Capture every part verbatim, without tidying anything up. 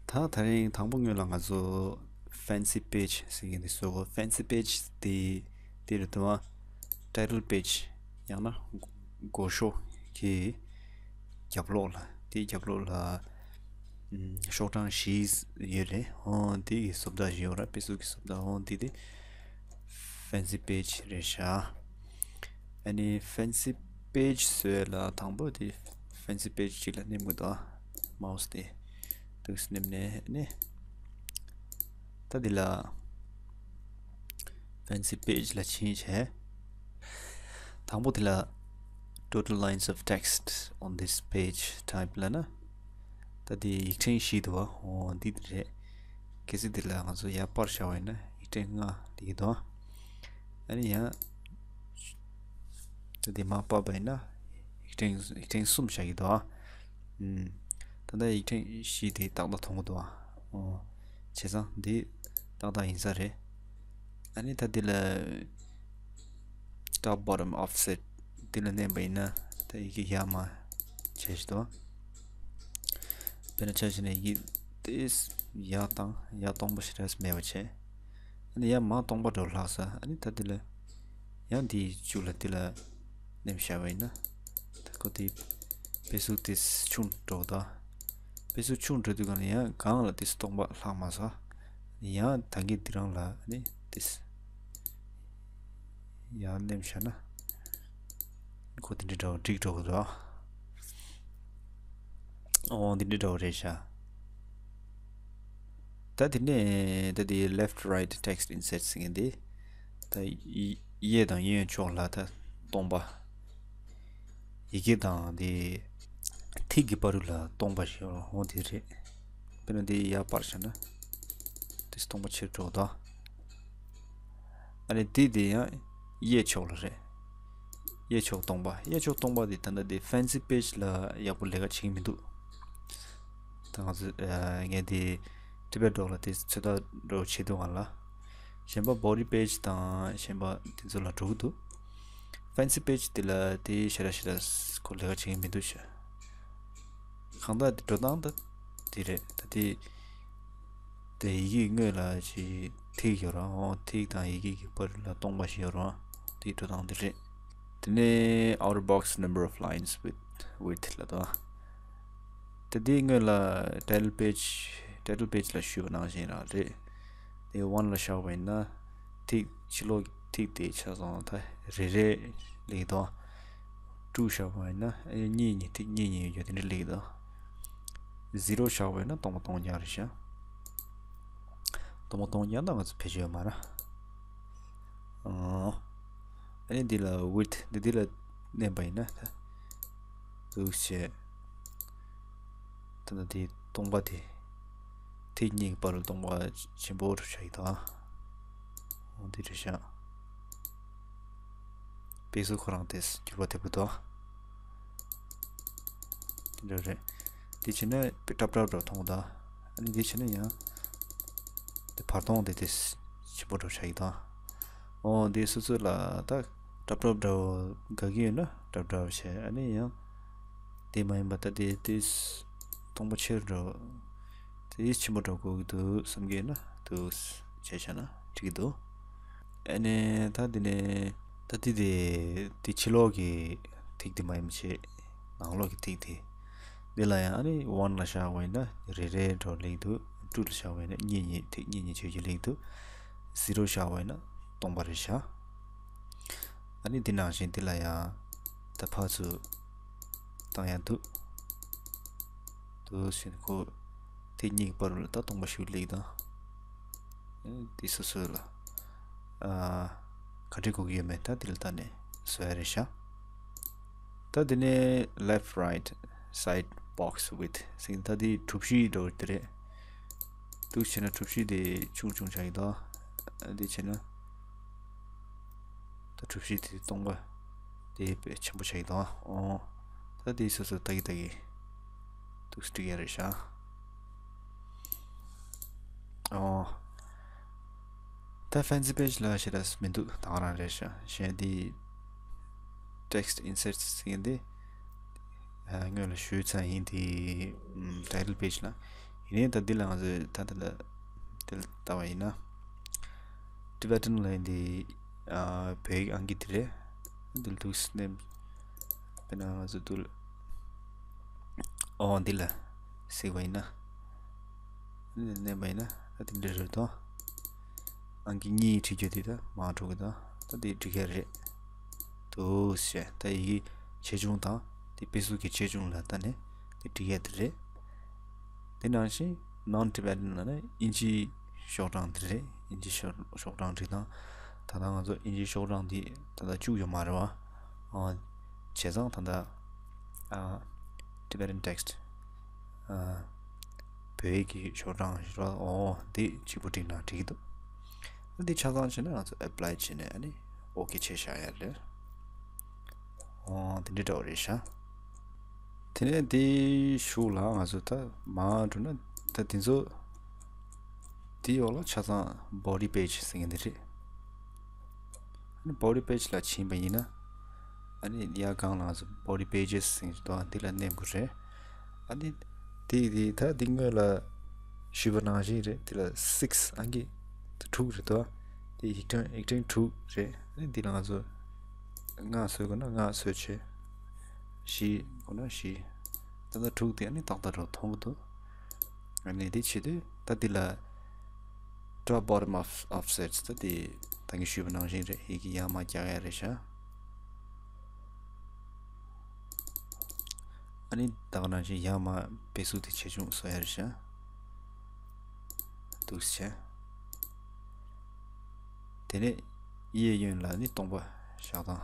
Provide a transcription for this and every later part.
ད་དེ་རིང་དང་པོ་སྔོན་ལ་ང་ཚོ་fancy page ཟེར་མཁན་དེ་བཟོ་དགོས། fancy page དེ་དེ་རེད་དོ། title page ཡང་ན་མགོ་ཤོག་གི་རྒྱབ་ལོགས་ལ། དེའི་རྒྱབ་ལོགས་ལ་ཨམ་ཤོག་གྲངས་བཞི་ཡོད་རེད། འོ་དེ་གི་བཟོ་ལྟ་ཞིག་ཡོད་ར། དཔེ་གཟུགས་ཀྱི་བཟོ་ལྟ། འོ་དེ་དེ་fancy page རེད་ཤག་ཨ་ནི་fancy page བཟོས་ལ་དང་པོ་དེ་fancy page གཅིག་ལ་ནེམ་དགོས་དོ། མའོ་སི་དེ་འདུག་སེ་ནེམ་ནས་ནི། ད་འདི་ལ་fancy page ལ་ཕྱིན་བྱས། དང་པོ་དེ་ལ་total lines of text on this page type ལབ་ན། ད་འདི་ཡིག་ཕྲེང་བཞི་འདུག་བ། འོ་འདི་འདི་རེད། གལ་སྲིད་འདི་ལ་ང་ཚོ་ཡར་སྤར་བཞག་པ་ཡིན་ན་ཡིག་ཕྲེང་ལྔ་འདི་གི་འདུག་ཨ་ནི་ཡང་ད་འདི་མར་སྤར་བ་ཡིན་ན་ཡིག་ཕྲེང་ཡིག་ཕྲེང་གསུམ་བཞག་གི་འདུག་ཨམ། ད་ལྟ་ཡིག་ཕྲེང་བཞི་དེ་ཏག་ཏག་མཐོང་གི་འདུག་ཨ། འོ། བྱས་ཙང་འདི་ཏག་ཏག་ཡིན་ས་རེད། ཨ་ནི་ད་འདི་ལ་top bottom offset འདི་ལ་མནན་པ་ཡིན་ན་ད་ཡི་གེ་ཡར་མར་བྱས་ཤི་འདུག་དཔེར་ན་ཆ་བཞག་ན་ཡི་གེ་དེ་ཡར་བཏང་ཡར་སྟོང་པ་ཞིག་རེས་མེད་པ་བྱས། ཨ་ནི་ཡར་མར་སྟོང་པ་འགྲོ་ལྷག་ས། ཨ་ནི་ད་འདི་ལ་ཡང་འདིའི་མཇུག་ལ་འདི་ལ་ནེམ་བཞག་པ་ཡིན་ན། ད་ཁོ་དེ་དཔེ་གཟུགས་དེ་ཆུང་འགྲོ་གི་འདུག་དཔེ་གཟུགས་ཆུང་འགྲོ་དུས་གང་ལ་ཡང་གང་ལ་དེ་སྟོང་པ་ལྷག་མ་སོང་། ཡང་ད་གིན་འདི་རང་ལ་ནི་དེ་ཡང་ནེམ་བཞག་ན་ཁོ་དེ་འདྲ་འདྲ་བོ་འགྲིག་འགྲོ་གི་འདུག་འོ་འདི་འདྲ་འདྲ་བོ་རེད་ཤག་ད་དེ་ནས་ད་དེ་left right text insert ཟེར་མཁན་དེ། ད་གཡས་དང་གཡོན་ཕྱོགས་ལ་ད་སྟོང་པ། ཡི་གེ་དང་དེ་ཐིག་གི་བར་ལ་སྟོང་པ་ཞིག་ཡོད་རེད། འོ་དེ་རེད། དཔེར་ན་དེ་ཡར་སྤར་བྱས་ན་དེ་སྟོང་པ་ཕྱིར་འགྲོ་གི་འདུག་ཨ་ནི་དེ་དེ་ཡང་གཡས་ཕྱོགས་ལ་རེད། གཡས་ཕྱོགས་སྟོང་པ། གཡས་ཕྱོགས་སྟོང་པ་དེ་ད་ལྟ་དེ་fancy page ལ་ཡག་པོ་ལས་ཀ་བྱེད་ཀྱི་མི་འདུག་ད་ང་ཚོ་ངས་དེ་Tibet Doc ལ་དེ་ཚོད་ལྟ་འདྲ་བོ་བྱེད་འདུག་ང་ལ། གཞན་པ་body page དང་གཞན་པ་དེ་ཚོ་ལ་འགྲོ་གི་འདུག fancy page དེ་ལ་དེ་ཞེ་དྲག་ཞེ་དྲག་ཁོ་ལས་ཀ་བྱེད་ཀྱི་མི་འདུག་ཤག་གང་ལྟར་དེ་འགྲོ་སྟངས་ད་དེ་རེད། ད་དེ་དེ་ཡི་གེ་སྔོན་ལ་ཅིག་ཐིག་ཡོད་ར། འོ་ཐིག་དང་ཡི་གེ་གི་བར་ལ་སྟོང་པ་ཞིག་ཡོད་ར། དེ་འགྲོ་སྟངས་དེ་རེད། དེ་ནས་outer box number of lines with width ལབ་དོ། དེ་དེའི་སྔོན་ལ་title page title page ལ་ཞུས་པ་ནང་བཞིན་རང་རེད། དེ་one ལ་བཞག་པ་ཡིན་ན་ཐིག་ཕྱི་ལོགས་ཀྱི་ཐིག་དེ་ཆ་ཚང་ད་རེ་རེ་སླེབས་འདུག two བཞག་པ་ཡིན་ན་གཉིས་གཉིས་ཐིག་གཉིས་གཉིས་ཡོད་དེ་འདྲ་སླེབས་འདུག zero བཞག་པ་ཡིན་ན་སྟོང་པ་སྟོང་རྐྱང་རེད་ཤག་སྟོང་པ་སྟོང་རྐྱང་ད་ང་ཚོ་བེད་སྤྱོད་ཡོད་མ་རེད། ཨ་ནི་འདི་ལ་width འདི་འདི་ལ་མནན་པ་ཡིན་ན་འདུག་བྱས། ད་ནི་འདི་སྟོང་པ་དེ་ཐིག་གཉིས་ཀྱི་བར་ལ་སྟོང་པ་ཆེན་པོ་རུ་ཆགས་ཡི་དང་། འོ་འདི་རེད་ཤག་དཔེ་གཟུགས་ཁོ་རང་དེ་འགྱུར་བ་ཐེབས་ཀྱི་འདུག་དེ་འདྲ་རེད། འདི་བྱས་ན་ཏྲབ་ཏྲབ་འདྲ་མཐོང་གི་འདུག་ཨ་ནི་འདི་བྱས་ན་ཡང་དེ་བར་སྟོང་དེ་དེ་ཆེན་པོ་འདྲ་ཆགས་ཀྱི་འདུག་འོ་འདི་སོ་སོ་ལ་ད་ཏྲབ་ཏྲབ་འདྲ་དགའ་གི་ཡོད་ན་ཏྲབ་ཏྲབ་བྱས། ཨ་ནི་ཡང་དེ་མ་ཡིན་པ་ད་དེ་དེ་སྟོང་པ་ཆེར་འགྲོ། དེ་ཆེན་པོ་འགྲོ་དགོས་ཀྱི་འདུག་བསམ་གྱི་ཡོད་ན་འདུག་བྱས་བྱས་ན་འགྲིག་གི་འདུག་ཨ་ནི་ད་དེ་ནས་ད་དེ་དེ་དེ་ཕྱི་ལོགས་ཀྱི་ཐིག་དེ་མ་ཡིན་པ་བྱས། ནང་ལོགས་ཀྱི་ཐིག་དེ། འདི་ལ་ཡང་ཨ་ནི་one ལ་བཞག་པ་ཡིན་ན་རེ་རེ་འགྲོ་སླེབས་འདུག two ལ་བཞག་པ་ཡིན་ན་གཉིས་གཉིས་ཐིག་གཉིས་གཉིས་བྱས་ཀྱི་སླེབས་འདུག zero བཞག་པ་ཡིན་ན་སྟོང་པ་རེད་ཤག་ཨ་ནི་འདི་ནང་བཞིན་འདི་ལ་ཡང་ད་ཕར་ཚུར་བཏང་ཡང་འདུག་འདུག་ཟེར་ནས་ཁོ་ཐིག་གཉིས་ཀྱི་བར་ལ་ད་སྟོང་པ་ཞིག་སླེབས་དང་། ཨ་ནི་འདི་སོ་སོ་ལ་ཨ་ག་འདྲ་དགོས་ཀྱི་ཡོད་མེད་ད་འདི་ལ་ལྟ་ནས་བཟོ་ཡ་རེད་ཤག་ད་དེ་ནས་left right side box width ཟེར་ད་དེ་གྲུ་བཞི་འདྲ་བོ་དེ་རེད། འདུག་བྱས་ན་གྲུ་བཞི་དེ་ཆུང་ཆུང་ཆགས་ཀྱི་འདུག་འདི་བྱས་ན་ད་གྲུ་བཞི་དེ་སྟོང་པ་དེ་དཔེ་ཆེན་པོ་ཆགས་ཀྱི་འདུག་འོ་ད་དེ་སོ་སོ་ལྟ་གི་ལྟ་གི་འདུག་སེ་འགྲིག་ཡ་རེད་ཤག་འོ། ད་fancy page ལ་ཞེ་དྲག་མི་འདུག་ད་ག་རང་རེད་ཤག་གཞན་དེ་text insert ཟེར་མཁན་དེ་ཨ་སྔོན་ལ་ཞུས་ཚར་ཡིན། དེ་ཨམ་title page ལ་ ཡིན་ནའི་ད་འདི་ལ་ང་ཚོས་ད་ད་ད་དེ་ལ་ལྟ་བ་ཡིན་ན། Tibetan ལབ་ཡས་འདི་ཨ་བོད་ཡིག་ཨང་ཀི་དེ་རེད། འདི་ལ་འདུག་སེ་ནས་དཔེར་ན་ང་ཚོ་འདི་ལ་ཨོ་འདི་ལ་གཟིགས་པ་ཡིན་ན། འདི་ལ་མནན་པ་ཡིན་ན་ད་དེ་འདྲ་རེད་དོ། ཨང་ཀི་གཉིས་བྲིས་རྒྱུ་དེ་ད་མར་འགྲོ་གི་དང་ད་དེ་འགྲིག་ཡ་རེད། འདུག་སེ་ད་ཡི་གེ་ཆེ་ཆུང་དང་དེ་དཔེ་གཟུགས་ཀྱི་ཆེ་ཆུང་ལ་ལྟ་ནས་དེ་འགྲིག་ཡ་དེ་རེད། དེ་ནང་བཞིན་Non-Tibetan ལབ་ན་དབྱིན་ཇིའི་ཤོག་གྲངས་དེ་རེད། དབྱིན་ཇིའི་ཤོག་ཤོག་གྲངས་བྲིས་སྟངས། ད་ལྟ་ང་ཚོ་དབྱིན་ཇིའི་ཤོག་གྲངས་འདི་ད་ལྟ་བཅུག་ཡོད་མ་རེད་བ། ཨ། བྱས་ཙང་ད་ལྟ་ཨ། Tibetan text ཨ། བོད་ཡིག་གི་ཤོག་གྲངས་ཞེས་པ། འོ་འདི་གཅིག་པུ་བྲིས་ན་འགྲིག་གི་འདུག་འདི་ཆ་ཚང་བྱས་ན་ང་ཚོ་Apply བྱས་ནས་ཨ་ནི་ཨོ་ཁེ་བྱས་བཞག་ཡ་རེད། འོ་དེ་འདྲའི་འདྲ་བོ་རེད་ཤག་དེ་ནས་དེའི་གཞུག་ལ་ང་ཚོ་ད་མར་འགྲོ་ན་ད་དེ་ཚོ་དེའི་འོག་ལ་ཆ་ཚང་Body Page ཟེར་མཁན་དེ་རེད། ཨ་ནི་Body Page ལ་ཕྱིན་པ་ཡིན་ན་ཨ་ནི་ཡར་སྒང་ལ་ང་ཚོ་Body Pages ཟེར་མཁན་ཞིག་འདུག་འདི་ལ་མནན་དགོས་རེད། ཨ་ནི་དེ་དེ་ད་འདི་སྔོན་ལ་ཞུས་པ་ནང་བཞིན་རེད། དེ་ལ་six ཨང་ཀི་དྲུག་རེད་དོ། དེ་ཡིག་ཕྲེང་ཡིག་ཕྲེང་དྲུག་རེད། ཨ་ནི་འདི་ལ་ང་ཚོ་ལྔ་བཟོ་དགོས་ན་ལྔ་བཟོས་བྱས། བཞི་དགོས་ན་བཞི། ད་ལྟ་དྲུག་དེ་ཨ་ནི་ཏག་ཏག་འགྲོ་མཐོང་གི་འདུག་ཨ་ནི་འདི་བྱེད་དུས་ད་འདི་ལ་top bottom of offsets ད་འདི་ད་གིན་ཞུས་པ་ནང་བཞིན་རེད། ཡི་གེ་ཡར་མར་རྒྱག་ཡ་རེད་ཤག་ཨ་ནི་ད་ག་ནང་བཞིན་ཡར་མར་དཔེ་གཟུགས་དེ་ཆེ་ཆུང་བཟོ་ཡ་རེད་ཤག་འདུག་སེ་བྱས། དེ་ནས་གཡས་གཡོན་ལ་ནི་སྟོང་པ་བཞག་སྟངས་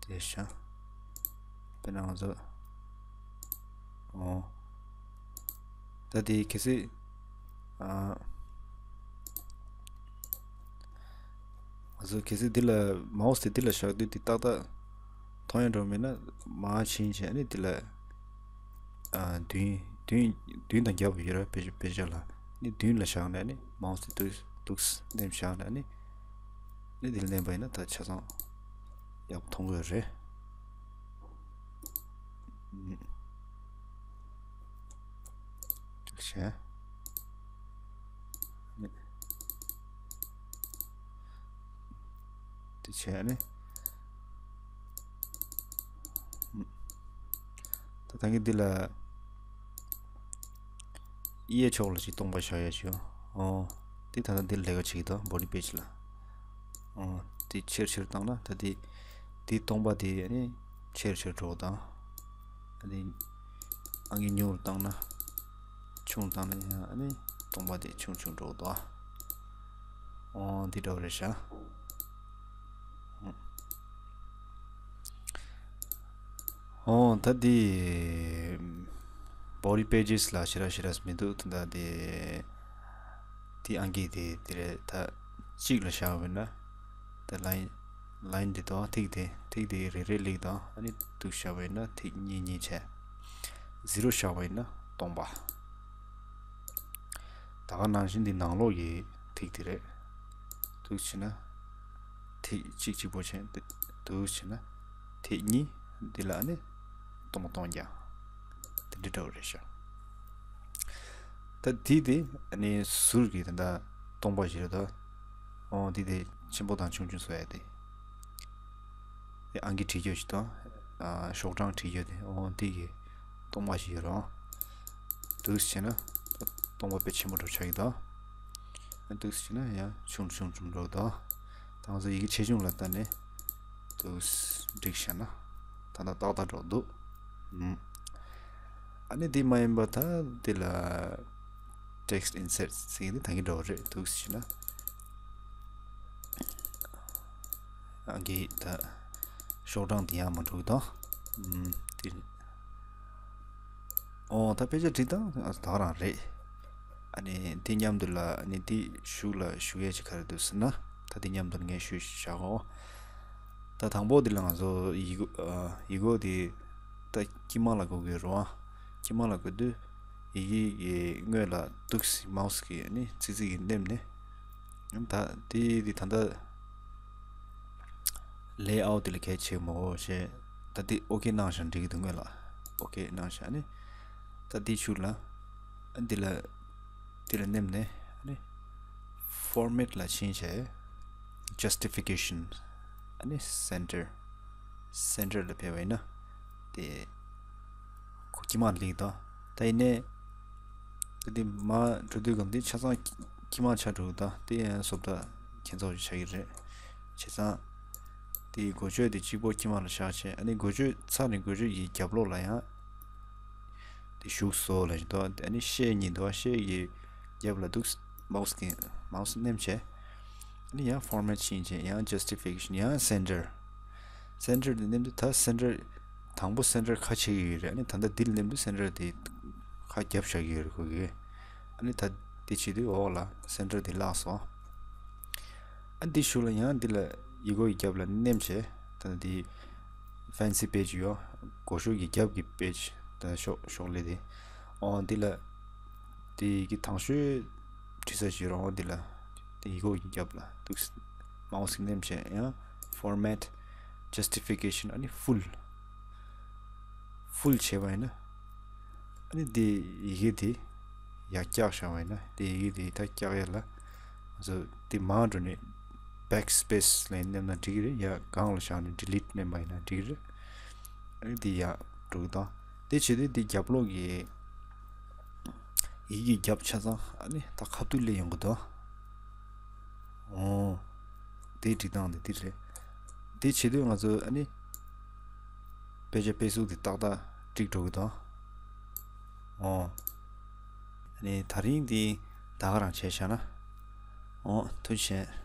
དེ་བཞག་དཔེར་ན་ང་ཚོ། འོ། ད་དེ་གལ་སྲིད། ཨ། ང་ཚོ་གལ་སྲིད་འདི་ལ་མའོ་སི་དེ་འདི་ལ་བཞག་དུས་དེ་ཏག་ཏག་མཐོང་ཡ་འགྲོ་མེད་ན་མར་ཕྱིན་བྱས་ནི་འདི་ལ། ཨ། མདུན་མདུན་མདུན་དང་རྒྱབ་ཡོད་ར། དཔེ་དཔེ་ཆ་ལ་ནི་མདུན་ལ་བཞག་ནས་ནི་མའོ་སི་དེ་འདུག་འདུག་མནན་བཞག་ནས་ནི་ནི་འདི་ལ་མནན་པ་ཡིན་ན་ད་ཆ་ཚང་ཡག་པོ་མཐོང་གི་ཡོད་རེད། ཤེས། དེ་བྱས་ནས། ད་ད་གིན་འདི་ལ། གཡས་ཕྱོགས་ལ་ཅིག་སྟོང་པ་བཞག་ཡ་ཞུ། ཨོ། འདི་ད་ལྟ་འདི་ལས་ཀ་བྱེད་ཀྱི་འདུག Body Page ལ། ཨོ། འདི་ཆེར་ཆེར་བཏང་ན་ད་འདི། འདི་སྟོང་པ་འདི་ཨ་ནི་ཆེར་ཆེར་འགྲོ་བ་དང་། ཨ་ནི་ཨང་ཀི་ཉུང་རུ་བཏང་ན། ཆུང་རུ་བཏང་ན་ཡང་ཨ་ནི་སྟོང་པ་འདི་ཆུང་ཆུང་འགྲོ་བ་དང་། ཨོ། འདི་འདྲ་བ་རེད་ཤག་ཨོ། ད་འདི་Body Pages ལ་ཞེ་དྲག་ཞེ་དྲག་མི་འདུག་ད་ལྟ་འདི་འདི་ཨང་ཀི་འདི་འདི་རེད། ད་གཅིག་ལ་བཞག་པ་ཡིན་ན་ད་line line འདི་དང་ཐིག་འདི་ཐིག་འདི་རེ་རེ་ལེགས་དང་ཨ་ནི་འདུག་བཞག་པ་ཡིན་ན་ཐིག་གཉིས་གཉིས་བྱས། Zero བཞག་པ་ཡིན་ན་སྟོང་པ། ད་ག་ནང་བཞིན་འདི་ནང་ལོགས་ཀྱི་ཐིག་དེ་རེད། འདུག་བྱས་ན། ཐིག་གཅིག་གཅིག་པོ་བྱས། འདུག་བྱས་ན། ཐིག་གཉིས། འདི་ལ་ནི་སྟོང་སྟོང་རྒྱག་དེ་འདྲ་འདྲ་བོ་རེད་ཤག་ད་འདི་དེ་ནི་ཟུར་གྱི་ད་ལྟ་སྟོང་པ་ཞིག་རེད་དོ། འོ་འདི་དེ་ཆེན་པོ་དང་ཆུང་ཆུང་བཟོ་ཡ་དེ། དེ་ཨང་ཀི་བྲིས་རྒྱུ་ཞིག་དང་། ཨ། ཤོག་གྲངས་བྲིས་རྒྱུ་དེ། འོ་འདི་གི་སྟོང་པ་ཞིག་ཡོད་རེད། འདུག་བྱས་ན་སྟོང་པ་དཔེ་ཆེན་པོ་འགྲོ་ཆགས་ཀྱི་འདུག་འདུག་བྱས་ན་ཡང་ཆུང་ཆུང་ཆུང་འགྲོ་འདུག་ད་ང་ཚོ་ཡི་གེ་ཆེ་ཆུང་ལ་ལྟ་ནས་འདུག་འགྲིག་བྱས་ན་ད་ལྟ་ཏག་ཏག་འགྲོ་འདུག་ཨ་ནི་དེ་མ་ཡིན་པ་ད་དེ་ལ། Text insert ཟེར་གྱི་འདི་ད་གིན་འདྲ་བོ་རེད། འདུག་ཟེར་ན། ཨང་ཀི་ད་ཤོག་གྲངས་འདི་ཡང་མ་འགྲོ་གི་དང་། ཨམ། དེ། ཨོ་ད་དཔེ་ཆ་བྲིས་སྟངས་ད་ག་རང་རེད། ཨ་ནི་དེ་མཉམ་དུ་ལ་ཨ་ནི་དེ་གཞུག་ལ་ཞུ་ཡས་ཅིག་ག་རེ་འདུག་ཟེར་ན། ད་དེ་མཉམ་དུ་ངས་ཞུས་བཞག་གོ། ད་དང་པོ་འདི་ལ་ང་ཚོ་ཡིག་ཡིག་འགོད་འདི་ད་དཀྱིལ་མ་ལ་འགོད་དགོས་རེད་བ། དཀྱིལ་མ་ལ་འགོད་དུས་ཡི་གེ་གི་སྔོན་ལ་འདུག་སེ་མའོ་སི་གི་ནི་ཙི་ཙི་གི་མནན་ནས། ད་དེ་དེ་ད་ལྟ་ལེ་ཨའུ་ཊི་དེ་ལ་གལ་ཆེ་མོ་ཞེས་ད་དེ་ཨོ་ཁེ་གནང་བཞག་འགྲིག་གི་འདུག་སྔོན་ལ་ཨོ་ཁེ་གནང་བཞག་ནི་ད་དེ་ཤུལ་ལ། འདི་ལ་འདི་ལ་མནན་ནས་ཨ་ནི་format ལ་ཕྱིན་བྱས་justification ཨ་ནི་center center ལ་ཕེབས་པ་ཡིན་ན་དེ་ཁོ་དཀྱིལ་མ་སླེབས་འདུག་ད་ཡིན་ནའི་ད་འདི་མར་འགྲོ་དུས་སྒང་འདི་ཆ་ཚང་དཀྱིལ་མ་ཆགས་འགྲོ་གི་འདུག་དེ་ཡང་བཟོ་ལྟ་ཁྱད་མཚར་ཅིག་ཆགས་ཀྱི་རེད། བྱས་ཙང་དེའི་འགོ་བརྗོད་དེ་གཅིག་པོ་དཀྱིལ་མ་ལ་བཞག་བྱས། ཨ་ནི་འགོ་བརྗོད་ཚར་ནས་འགོ་བརྗོད་ཀྱི་རྒྱབ་ལོགས་ལ་ཡང་དེ་བཞུགས་སོ་ལབ་བཞིན་འདུག་ཨ་ནི་ཤད་གཉིས་འདུག་ཤད་ཀྱི་རྒྱབ་ལ་འདུག་མའུ་སི་གི་མའུ་སི་མནན་བྱས། ཨ་ནི་ཡང་format ཕྱིན་བྱས་ཡང་justification ཡང་center center དེ་མནན་དུས་ད་center དང་པོ་center ཁ་ཕྱེ་གི་ཡོད་རེད། ཨ་ནི་ད་ལྟ་འདི་ལ་མནན་དུས་center དེ་ཁ་བརྒྱབ་བཞག་གི་ཡོད་རེད་ཁོ་གིས། ཨ་ནི་ད་དེ་བྱེད་དུས་འོག་ལ་center དེ་བརླག་སོང་། ཨ་འདི་གཞུག་ལ་ཡང་འདི་ལ་ཡིག་མགོ་ཡི་རྒྱབ་ལ་མནན་བྱས། ད་འདི་fancy page ཡོད། མགོ་མཇུག་གི་རྒྱབ་ཀྱི་page ད་ཤོག་ཤོག་ལེ་དེ། ཨོ་འདི་ལ་དེ་གི་དང་ཤོས་བྲིས་ས་ཞིག་རོགས་འདི་ལ། དེ་ཡིག་མགོ་ཡི་རྒྱབ་ལ་འདུག་མའུ་སི་མནན་བྱས་ཡང་format justification ཨ་ནི་full full བྱས་པ་ཡིན་ན། ཨ་ནི་དེ་ཡི་གེ་དེ་ཡར་བཀྱགས་བཞག་པ་ཡིན་ན། དེ་ཡི་གེ་དེ་ད་བཀྱགས་ཡ་ལ་ང་ཚོ་དེ་མར་འགྲོ་ནས་backspace ལ་མནན་ན་འགྲིག་གི་རེད། ཡར་སྒང་ལ་བཞག་ནས་delete མནན་པ་ཡིན་ན་འགྲིག་གི་རེད། ཨ་ནི་དེ་ཡར་འགྲོ་གི་དང་། དེ་བྱེད་དུས་དེ་རྒྱབ་ལོགས་ཀྱི་ཡི་གེ་རྒྱབ་ཆ་ཚང་ཨ་ནི་ད་ཁ་ཐུག་སླེབས་ཡོང་གི་འདུག་ཨོ། དེའི་སྒྲིག་སྟངས་དེ་འདི་རེད། དེ་བྱེད་དུས་ང་ཚོ་ཨ་ནི་དཔེ་ཆ་དཔེ་གཟུགས་དེ་ཏག་ཏག་འགྲིག་འགྲོ་གི་འདུག་ཨོ། ཨ་ནི་ད་རིང་འདི་ད་ག་རང་བྱས་བཞག་ན། ཨོ་ཐུགས་རྗེ་ཆེ།